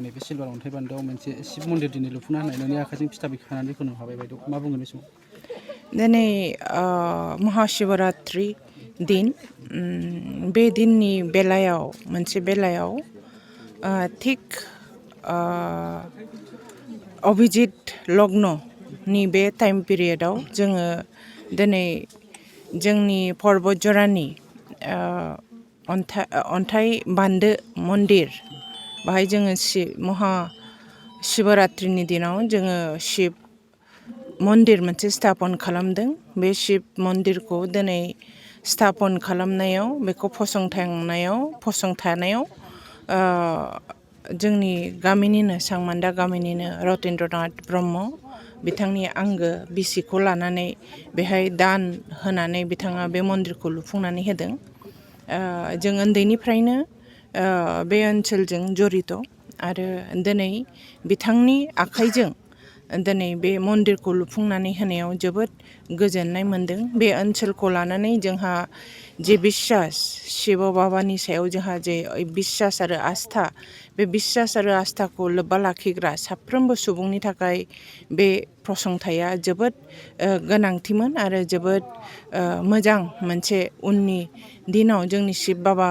नैबे सिलभार अन्थाइ बान्दोआव मोनसे शिब मन्दिर दिनै लुफुंना होनाय नोंनि आखाइजों फिथा खानानै होनो हाबाय बायद' मा बुंगोन बे समाव? दिनै महाशिवरात्रि दिन बे दिननि बेलायाव मोनसे बेलायाव थिग अभिजित लग्ननि बे टाइम पिरियडआव जोङो दिनै जोंनि बतझ'रनि अन्थाइ बान्दो मन्दिर बाहाय जोङो महाशिवरात्रिनि दिनाव जोङो शिब मन्दिर मोनसे स्थापन खालामदों। बे शिब मन्दिरखौ दिनै स्थापन खालामनायाव बेखौ फसंथानायाव जोंनि गामिनिनो सांमान्दा गामिनिनो रतेन्द्रनाथ ब्रह्म बिथांनि आंगो बिसिखौ लानानै बेहाय दान होनानै बिथाङा बे मन्दिरखौ लुफुंनानै होदों। जों उन्दैनिफ्रायनो बे ओनसोलजों जड़ित आरो दिनै बिथांनि आखाइजों दिनै बे मन्दिरखौ लुफुंनानै होनायाव जोबोद गोजोननाय मोन्दों। बे ओनसोलखौ लानानै जोंहा जे बिश्वास शिव बाबानि सायाव जोंहा जे बिश्वास आरो आस्था बे बिश्वास आरो आस्थाखौ लोब्बा लाखिग्रा साफ्रोमबो सुबुंनि थाखाय बे फसंथाया जोबोद गोनांथिमोन आरो जोबोद मोजां मोनसे उननि दिनाव जोंनि शिब बाबा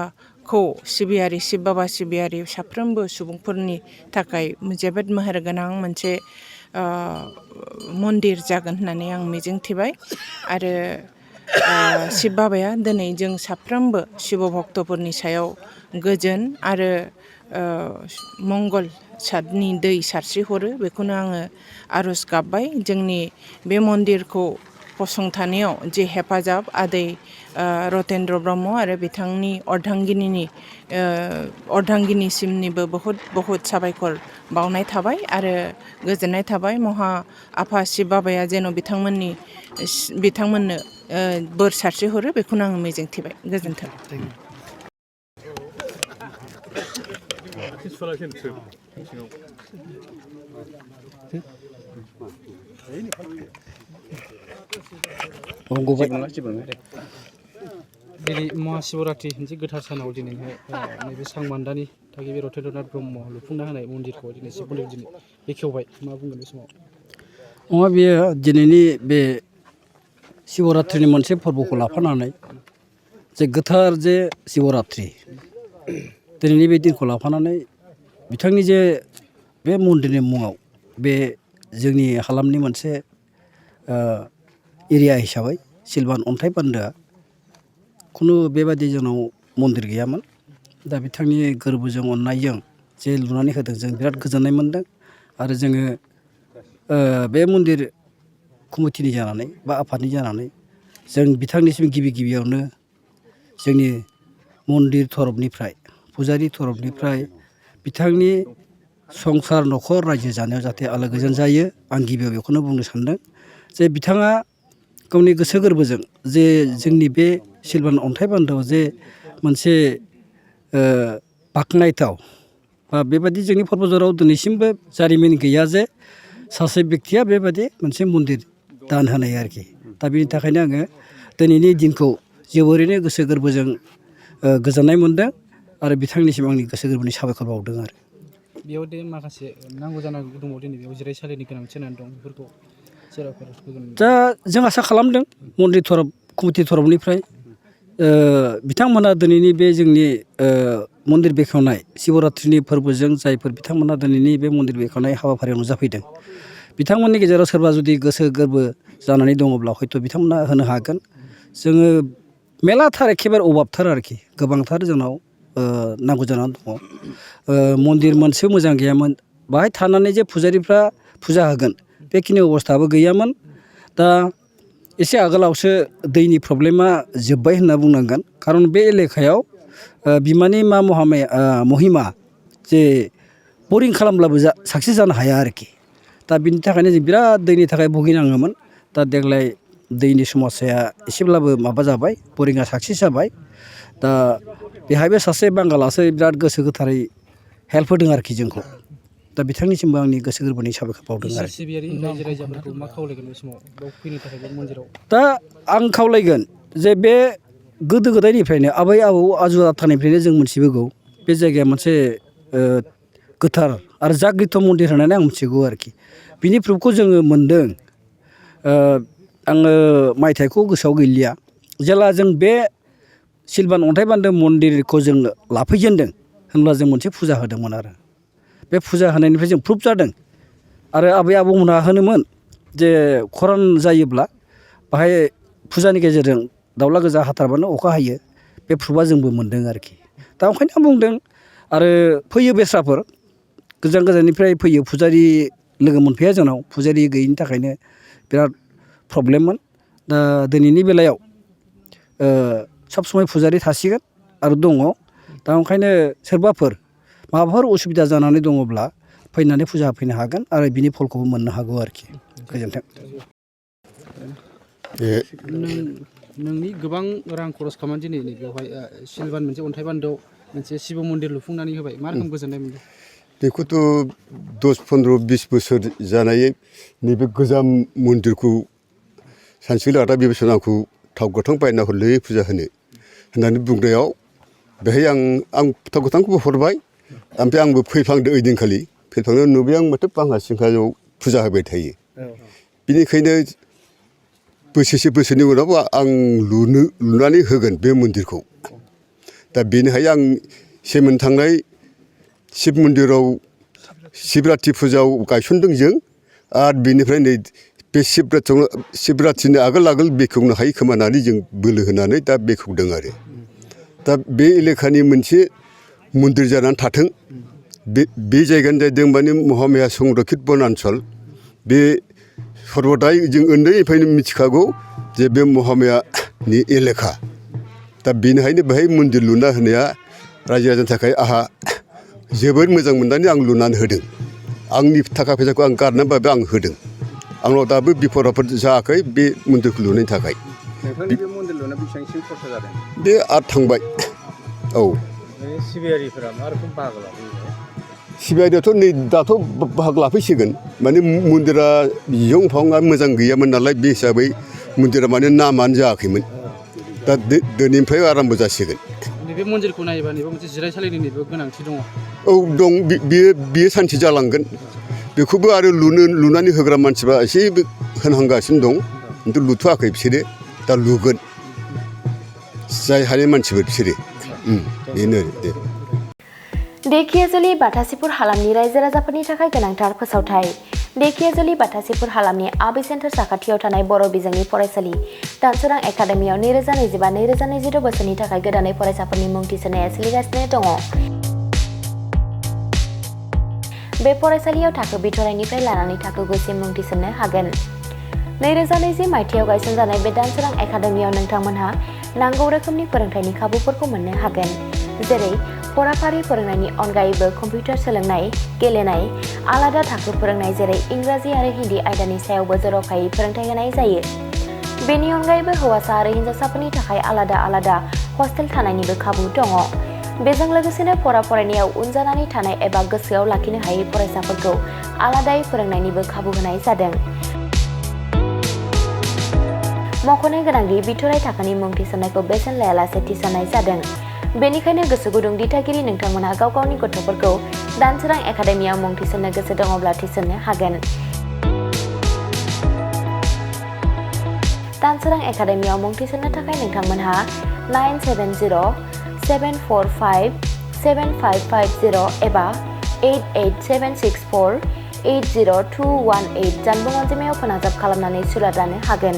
सिबियारि साफ्रोमबो सुबुंफोरनि थाखाय जोबोद मेहेरगोनां मोनसे मन्दिर जागोन होननानै आं मिजिंथिबाय आरो शिब बाबाया दिनै जों साफ्रोमबो शिब भक्तफोरनि सायाव गोजोन आरो मंगल सादनि दै सारस्रि हरो बेखौनो आङो आर'ज गाबबाय। जोंनि बे मन्दिरखौ फसंथानायाव जे हेफाजाब आदै रतेन्द्र ब्रह्म आरो बिथांनि अर्धांगिनिसिमनिबो बहुद साबायखर बावनाय थाबाय आरो गोजोननाय थाबाय। आफा शिब बाबाया जेन' बिथांमोननो बोर सारस्रि हरो बेखौनो आङो मिजिंथिबाय। गोजोन्थों। दिनै महाशिवरात्रि मोनसे गोथार सानाव दिनैहाय नैबे सांमान्दानि थागिबि रतेन्द्रनाथ ब्रह्म लुफुंना होनाय मन्दिरखौ दिनै शिब मन्दिर दिनै बेखेवबाय मा बुंगोन बे समाव? बेयो दिनैनि बे शिवरात्रिनि मोनसे फोरबोखौ लाफानानै जे गोथार जे शिवरात्रि दिनैनि बे दिनखौ लाफानानै बिथांनि जे बे मन्दिरनि मुङाव बे जोंनि हालामनि मोनसे एरिया हिसाबै सिलभार अन्थाइ बान्दोआ खुनु बेबादि जोंनाव मन्दिर गैयामोन। दा बिथांनि गोरबोजों अननायजों जे लुनानै होदों जों बिराद गोजोननाय मोन्दों आरो जोङो बे मन्दिर कमिटिनि जानानै बा आफादनि जानानै जों बिथांनिसिम गिबियावनो जोंनि मन्दिर थरफनिफ्राय फुजारि थरफनिफ्राय बिथांनि संसार न'खर रायजो जानायाव जाहाथे आलो गोजोन जायो आं गिबियाव बेखौनो बुंनो सानदों जे बिथाङा गावनि गोसो गोरबोजों जे जोंनि बे सिलभार अन्थाइ बान्दोआव जे मोनसे बाख्नायथाव बा बेबादि जोंनि बतझ'राव दिनैसिमबो जारिमिन गैया जे सासे बेक्तिया बेबादि मोनसे मन्दिर दान होनाय आरोखि। दा बेनि थाखायनो आङो दिनैनि दिनखौ जोबोरैनो गोसो गोरबोजों गोजोननाय मोन्दों आरो बिथांनिसिम आंनि गोसो गोरबोनि साबायखर बावदों आरो। बेयाव दे माखासे नांगौ जानांगौ दङ दिनै बेयाव जिरायसालिनि गोनांथि जानानै दं बेफोरखौ जेरावफोर दा जों आसा खालामदों मन्दिर कमिटि थरफनिफ्राय बिथांमोना दिनैनि बे जोंनि मन्दिर बेखेवनाय शिवरात्रिनि फोरबोजों जायफोर बिथांमोना दिनैनि बे मन्दिर बेखेवनाय हाबाफारियाव नुजाफैदों बिथांमोननि गेजेराव सोरबा जुदि गोसो गोरबो जानानै दङब्ला हयथ' बिथांमोना होनो हागोन। जोङो मेलाथार एखेबारे अभाबथार आरोखि गोबांथार जोंनाव नांगौ जानानै दङ। मन्दिर मोनसे मोजां गैयामोन बाहाय थानानै जे फुजारिफ्रा फुजा होगोन बेखिनि अबस्थाबो गैयामोन। दा एसे आगोलावसो दैनि प्रब्लेमा जोब्बाय होनना बुंनांगोन खारन बे एलेकायाव बिमानि मा महिमा जे बरिं खालामब्लाबो साक्सेस जानो हाया आरोखि। दा बिनि थाखायनो जों बिराद दैनि थाखाय भुगिनाङोमोन। दा देग्लाय दैनि समस्याया एसेब्लाबो माबा जाबाय बरिंआ साक्सेस जाबाय। दा बेहायबो सासे बांगालासो बिराद गोसो गोथारै हेल्प होदों आरोखि जोंखौ। दा बिथांनिसिमबो आंनि गोसो गोरबोनि साबायखर बावदों आरो। दा आं खावलायगोन जे बे गोदो गोदायनिफ्रायनो आबै आबौ आजौ आजौनिफ्रायनो जों मोनथिबोगौ बे जायगाया मोनसे गोथार आरो जाग्रित मन्दिर होननानै आं मिथिगौ आरोखि बिनि प्रुफखौ जोङो मोन्दों आङो मायथाइखौ गोसोआव गैलिया जेला जों बे सिलभान अन्थाइ बान्दो मन्दिरखौ जों लाफैजेनदों होनब्ला जों मोनसे फुजा होदोंमोन आरो बे फुजा होनायनिफ्राय जों प्रुफ जादों आरो आबै आबौमोनहा होनोमोन जे खरान जायोब्ला बाहाय फुजानि गेजेरजों दाउला गोजा हाथारबानो अखा हायो बे प्रुफा जोंबो मोन्दों आरोखि दा ओंखायनो आं बुंदों आरो फैयो बेस्राफोर गोजान गोजाननिफ्राय फैयो फुजारि लोगो मोनफैया जोंनाव फुजारि गैयिनि थाखायनो बिराद प्रब्लेममोन दा दिनैनि बेलायाव सब समय फुजारि थासिगोन आरो दङ दा ओंखायनो सोरबाफोर माबाफोर उसुबिदा जानानै दङब्ला फैनानै फुजा होफैनो हागोन आरो बिनि फलखौबो मोननो हागौ आरोखि गोजोन्थों नोंनि गोबां रां खरस खालामनानै दिनै बेवहाय सिलभान मोनसे अन्थाइ बान्दोआव मोनसे शिब मन्दिर लुफुंनानै होबाय मा रोखोम गोजोननाय मोनदों बेखौथ' 10-15-20 बोसोर जानाय नैबे गोजाम मन्दिरखौ सानसेखालि आदा बेबायदिनो आंखौ थाव गोथां बायना हरलै फुजा होननानै बुंनायाव बेहाय आं थाव गोथांखौबो हरबाय ओमफ्राय आंबो फैफ्लांदों ओइदिनखालि फैफ्लांनायाव नुबाय आं माथो बांहा सिंखायाव फुजा होबाय थायो बिनिखायनो बोसोरनि उनाव आं लुनानै होगोन बे मन्दिरखौ दा बेनिहाय आं सेमोन थांनाय शिब मन्दिराव शिबरात्रि फुजायाव गायसनदों जों आरो बेनिफ्राय नै बे शिबरात्रिनि आगोल बेखेवनो हायो खोमा होननानै जों बोलो होनानै दा बेखेवदों आरो दा बे एलेखानि मोनसे मन्दिर जानानै थाथों बे जायगानि जादों माने महामाया संरक्षित बनान्चल बे सर्बदाय जों उन्दैनिफ्रायनो मिथिखागौ जे बे महामायानि एलेखा दा बेनिखायनो बेहाय मन्दिर लुना होनाया रायजो राजानि थाखाय आंहा जोबोद मोजां मोननानै आं लुनानै होदों आंनि थाखा फैसाखौ आं गारनानैबाबो आं होदों आंनाव दाबो बिफद आफोद जायाखै बे मन्दिरखौ लुनायनि थाखाय नोंथांनि बे मन्दिर लुनायाव बेसेबांसिम खरसा जादों बे आरो थांबाय औ सिबियारिफोरा मा रोखोम बाहागो लाफैयो सिबियारियाथ' नै दाथ' बाहागो लाफैसिगोन माने मन्दिरा बिजं फाङा मोजां गैयामोन नालाय बे हिसाबै मन्दिरा माने नामानो जायाखैमोन दा दिनैनिफ्राय आराम्भ जासिगोन नैबे मन्दिरखौ नायोबा नैबे मोनसे जिरायसालिनि गोनांथि दङ औ दं बियो सानसे जालांगोन बेखौबो आरो लुनानै होग्रा मानसिफ्रा एसे होनहांगासिनो दं खिन्थु लुथ'वाखै बिसोरो दा लुगोन जाय हानाय मानसिफोर बिसोरो बेनो दे देखियाजुलि बाथासिपुर हालामनि रायजो राजाफोरनि थाखाय गोनांथार फोसावथाय देखियाजुलि बाथासिपुर हालामनि आबै सेन्टार साखाथियाव थानाय बर' बिजोंनि फरायसालि दानसोरां एकाडेमियाव 2025-2026 बोसोरनि थाखाय गोदानै फरायसाफोरनि मुं थिसननाया सोलिगासिनो दङ बे फरायसालियाव थाखो बिथराइनिफ्राय लानानै थाखो 9सिम मुं थिसननो हागोन 2020 मायथाइयाव गायसनजानाय बे दानसोरां एकाडेमियाव नोंथांमोनहा नांगौ रोखोमनि फोरोंथायनि खाबुफोरखौ मोननो हागोन जेरै फराफारि फोरोंनायनि अनगायैबो कम्पिउटार सोलोंनाय गेलेनाय आलादा थाखो फोरोंनाय जेरै इंराजि आरो हिन्दी आयदानि सायावबो जर'खायै फोरोंथाय होनाय जायो बेनि अनगायैबो हौवासा आरो हिन्जावसाफोरनि थाखाय आलादा हस्टेल थानायनिबो खाबु दङ बेजों लोगोसेनो फरायनायाव उन जानानै थानाय एबा गोसोआव लाखिनो हायै फरायसाफोरखौ आलादायै फोरोंनायनिबो खाबु होनाय जादों मख'नो गोनांदि बिथराइ थाखोनि मुं थिसननायखौ बेसेन लायालासे थिसननाय जादों बेनिखायनो गोसो गुदुं दिथागिरि नोंथांमोनहा गाव गावनि गथ'फोरखौ दानसोरां एकाडेमियाव मुं थिसननो गोसो दङब्ला थिसननो हागोन दानसोरां एकाडेमियाव मुं थिसननो थाखाय नोंथांमोनहा 970-745-7550 एबा 88764-80218 जानबुं अनजिमायाव फोनांजाब खालामनानै सुलाद लानो हागोन